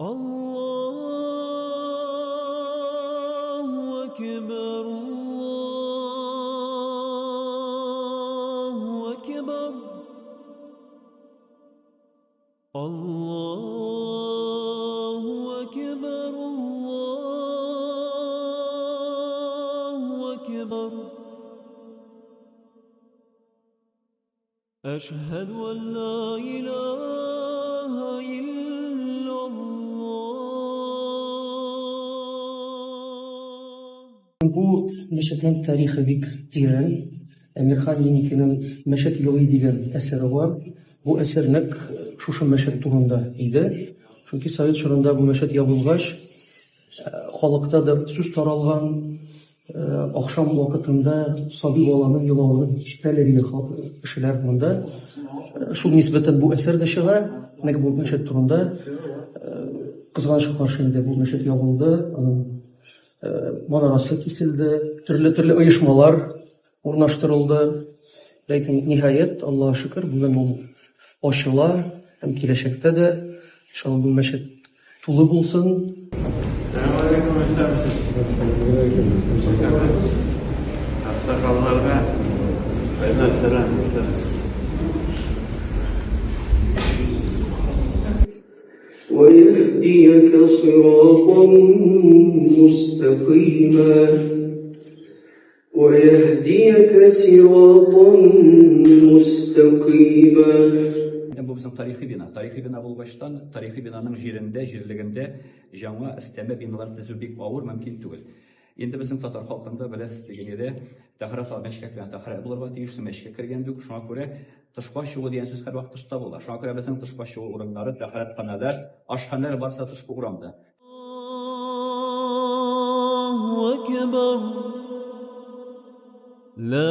Аллаһу акбар, Аллаһу акбар. Аллаһу акбар, Аллаһу акбар. Әшһәдү ан ла илаһа иллаллаһ. Бу мәчетнең тарихы бик тирән. Әмирхан Еникинең Мәчет елый дигән әсәре бар. Бу әсәр нәкъ шушы мәчет турында иде. Чөнки совет чорында бу мәчет ябылгач, халыкта да сүз таралган, ахшам вакытында сабый баланың елавын ишетәләр иде кешеләр монда. Шул нисбәттән бу әсәр дә чыга, нәкъ бу мәчет турында. Кызганычка каршы инде бу мәчет ябылды, аның манарасы киселде, төрле-төрле оешмалар урнаштырылды. Ләкин, ниһаять, Аллага шөкер, бүген ул ачыла һәм киләчәктә дә, иншалла, бу мәчет тулы булсын. Сәлам алейкум, исәнмесез. Аксакалларга кайнар сәлам, исәнмесез. ويهديك صراطا مستقيما ويهديك صراطا مستقيما. Бу безнең тарихи бина. Тарихи бина булгачтан, тарихи бинаның җирендә, җирлегендә җаңа өстәмә биналар төзү бик авыр, мөмкин түгел. Инде безнең татар халкында, беләсез, теге нидә, тәһарәт алып мәчеткә кергән тәһарәт булырга тиеш, мәчеткә кергәндә үк, шуңа күрә тышка чыгу дигән сүз һәрвакыт тышта була. Шуңа күрә безнең тышка чыгу урыннары, тәһарәтханәләр, ашханәләр барысы да тышкы урамда. Аллаһу акбар. Ла